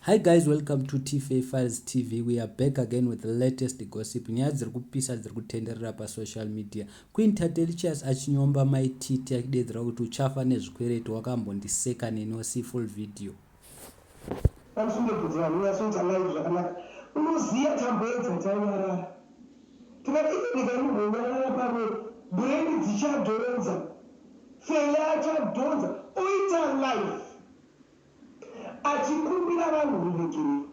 Hi guys, welcome to TFA Files TV. We are back again with the latest gossip. Nyaya dziri kupisa dziri kutenderera pasocial media. Queen Tatelicious achinyomba Mai Titi achidedzera kuti uchafa nezvikwereti wakambondiseka neni see full video. Pamusunge bvudzi vanhu unyatsoita live zvakanaka unoziya tamboedza tanyarara tikati even ikaimbonyarara pamwe brain dzichadhonza Feli achadhonza oita live achikumbira vanhu ruregerero.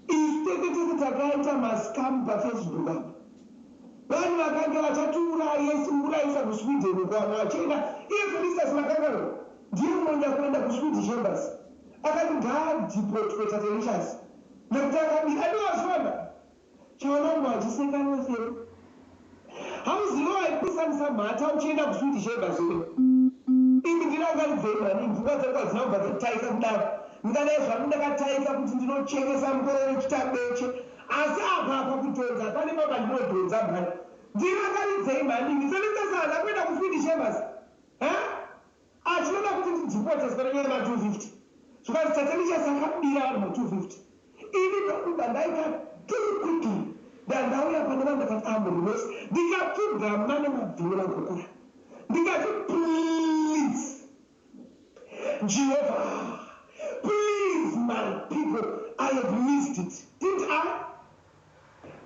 Isu tese tese takaita mascam pafacebook apa. Vanhu vakange vachatiurayisa kuSweden uko vamwe vachienda iye Felistas Makanganwa ndiye mumwe nyakuenda kuSwedish Embassy akati ngaadhipotwe Tatelicious nekuti akabira andovazviona Chavanongo vachiseka vose. Hauzive waipisanisa mhata uchienda kuSwedish Embassy here? Imi ndirangaridzei mhani pfungwa dzangu hadzina kubva dzataika kudaro. Ndingadai zvangu ndakataika kuti ndinochenesa mukore wechita beche asi apa apa kudhonza pane baba ndinodhonza mhani. Ndirangaridzei mhani imi Felistas haana kuenda kuSwedish Embassy? Ha? Achinoda kuti ndidhipoteswe nenyaya yema 250 zvikanzi Tatelicious akabira vanhu ma 250 ini ndokuba ndaita too quickly ndandauya pane vanhu ndakati ah muri wese ndikapfugama nemabviro angokura ndikati please Jehovah please my people I have missed it didn't I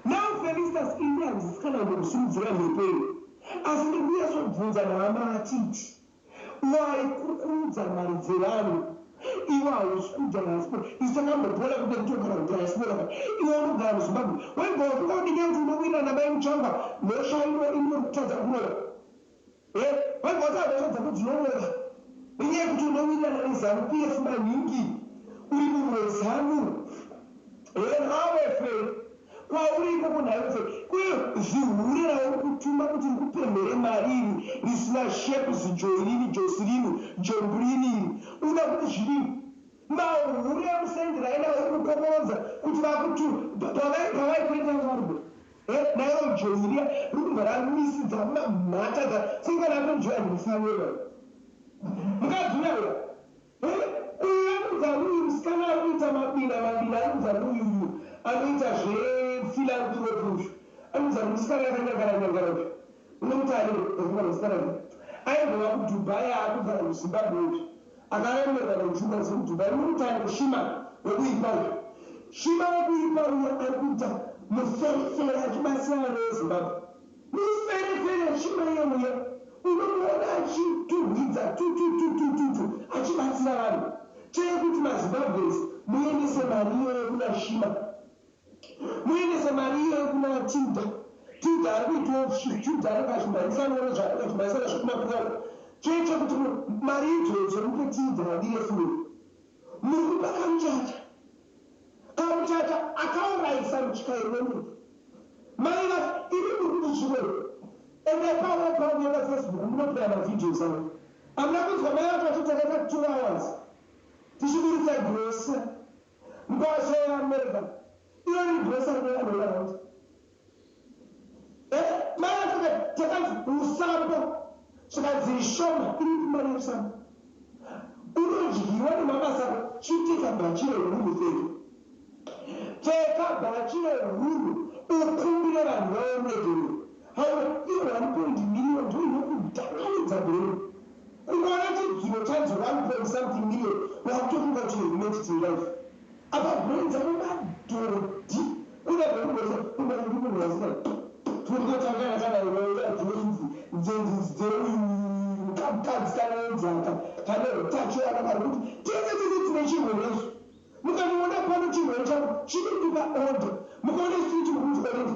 Now Felistas ini handisi kana kumbokusimudzira mhepo iyo asi ndiri kunyatsobvunza nhama atiti waikukurudza mari dzevanhu iwe hausi kudiaspora isu takambopona kuti kutogara kudiaspora ka iwe unogara muZimbabwe wega wafunga kuti nyaya kuti unowirirana namai Mutsvangwa mhosva inokutadza kurova Eh, wega wataura mhosva dzako dzinorova nenyaya yekuti unowirirana neZanu PF maningi uri munhu weZanu. Herawe Feli, kwauri ikoko nhaiwe Feli, uye zihure rauri kutuma kuti rikupemhere mari iri risina shape zijoyi riri josi rino jombu riri iri uda kuti zvidini? Mahure emusendiraini auri kukokorodza kuti vakutu pavaikuita varwe nairo joyi riya rikubva ramisidza mhata dza singana atonjoya ndimufanira mukadzi uya uya Uyu anonzi ani uyu musikana ari kuita mabina mabina anonzi ani uyu uyu anoita zvefilanturopi uyu anonzi ani musikana akanyangara nyangara uyu unomuti ani ndafunga musikana uyu aimbova kuDubai akugara kuZimbabwe uyu akaremerwa nenjuma dzekuDubai unomuti ani Shima wekuipa uyu Shima wekuipa uyu ari kuita muferefere achibatsira vana veZimbabwe Muferefere Shima iye uya unomuona achituhwidza tutututututu achibatsira vanhu. Tsvee kuti maZimbabweans muendese mari iyoyo kuna Shima. Muendese mari iyoyo kuna Tilda. Tilda ari kuitawo Tilda anenge achimhanyisanawo nezvaanenge achimhanyisana zvekumakuva uko. Tsvee chekuti mari idzodzo mupe Tilda adire fuel. Muri kupa kamuchacha. Kamuchacha akaurayisa mutyairi wendege. Mai vati imi muri kuti chirwere. Endai paWhatsApp nepaFacebook munoplaya mavideos avo. Hamuna kunzwa mai vacho vachiti takaita 2 hours tichiburitsa grocery mkwasha yeAmerica. Iro riri grocery nevanhu vevaroad. Eh, mai vacho vakati takanzi rusambo zvikanzi ishoma iripi mari yerusambo. Unodyiwa nemabasa ako chipfeka bhachi rehunhu pfeka. Pfeka bhachi rehunhu ukumbire vanhu vauye muregerero. Haiwa iyo one point million ndiyo inokudanganidza brain. Kungoona chidziro chanzi one point something million wakutofunga kuti you have made it in life. Apa brain dzako madhodhi kuda zvekugoresa kumba ndi munhu wasina turikotangana kana nzenzi dzeuyu kamukadzi kanoenzaka kane utachiwana kari kuti tese tese tine chirwere isu mukandiona pano chirwere changu chinondipa order mukaona street mukunzi oredi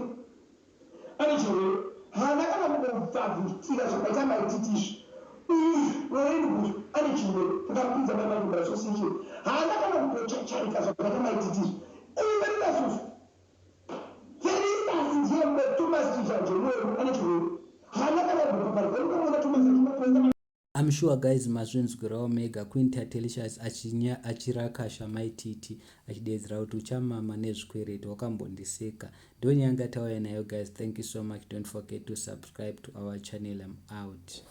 Ane chirwere haana kana kumbovhavhutira zvakaita mai Titi izvi. Uyu Lorraine uyu ane chirwere takamupinza mai Mandibra Association haana kana kumbochacharika zvakaita mai Titi izvi. Uyu Felistas uyu Felistas ndiye Thomas Chizhanje uyu ane chirwere haana kana kumbopaparika. Unomuona Thomas achimaposta I'm sure guys mazvinzwirawo mega Queen Tatelicious achinya achirakasha mai Titi achideedzera kuti uchamama nezvikwereti wakambondiseka. Ndonyanga tauya nayo guys thank you so much don't forget to subscribe to our channel I'm out.